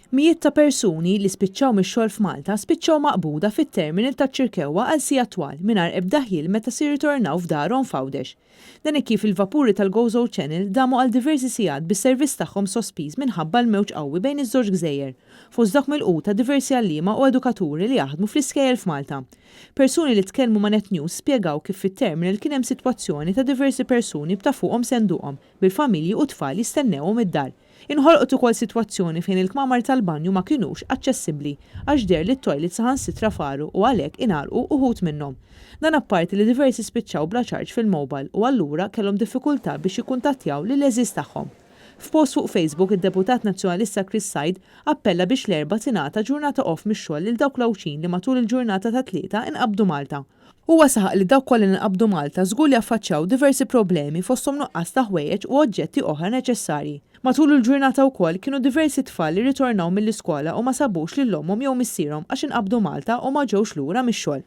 Mijiet ta' persuni li spiċċaw mix-xogħol f'Malta spiċċaw maqbuda fit-terminal taċ-Ċirkewwa għal sigħat twal mingħajr ebda ħjiel meta se jirritornaw f'darhom f'Għawdex. Dan hekk kif il-vapuri tal-Gozo Channel damu għal diversi sigħat bis-servizz tagħhom sospiż minħabba l-mewġ qawwi bejn iż-żewġ gżejjer. Fost dawk milquta diversi għalliema u edukaturi li jaħdmu fl-iskejjel f'Malta. Persuni li tkellmu ma' Net News spjegaw kif fit-terminal kien hemm sitwazzjoni ta' diversi persuni b'ta' fuqhom senduqhom, bil-familji u tfal jistennewhom id-dar. Inħolqot ukoll sitwazzjoni fejn il-kmamar tal-banju ma kinux aċċessibbli għax deher li t-toilets saħansitra faru u għalhekk ingħalqu uħud minnhom. Dan apparti li diversi spiċċaw bla ċarġ fil-mobile u allura kellhom diffikultà biex jikkuntattjaw lill-għeżież tagħhom. F'post fuq Facebook id-Deputat Nazzjonalista Chris Said appella biex l-Erbgħa tingħata ġurnata off mix-xogħol lil dawk l-Għawdxin li matul il-ġurnata tat-Tlieta inqabdu Malta. Huwa saħaq li dawk kollha li nqabdu Malta żgur li affaċċjaw diversi problemi fosthom nuqqas ta' ħwejjeġ u oġġetti oħra neċessarji. Matul il-ġurnata wkoll kienu diversi tfal li rritornaw mill-iskola u ma sabux lil ommhom jew missierhom għax inqabdu Malta u ma ġewx lura mix-xogħol.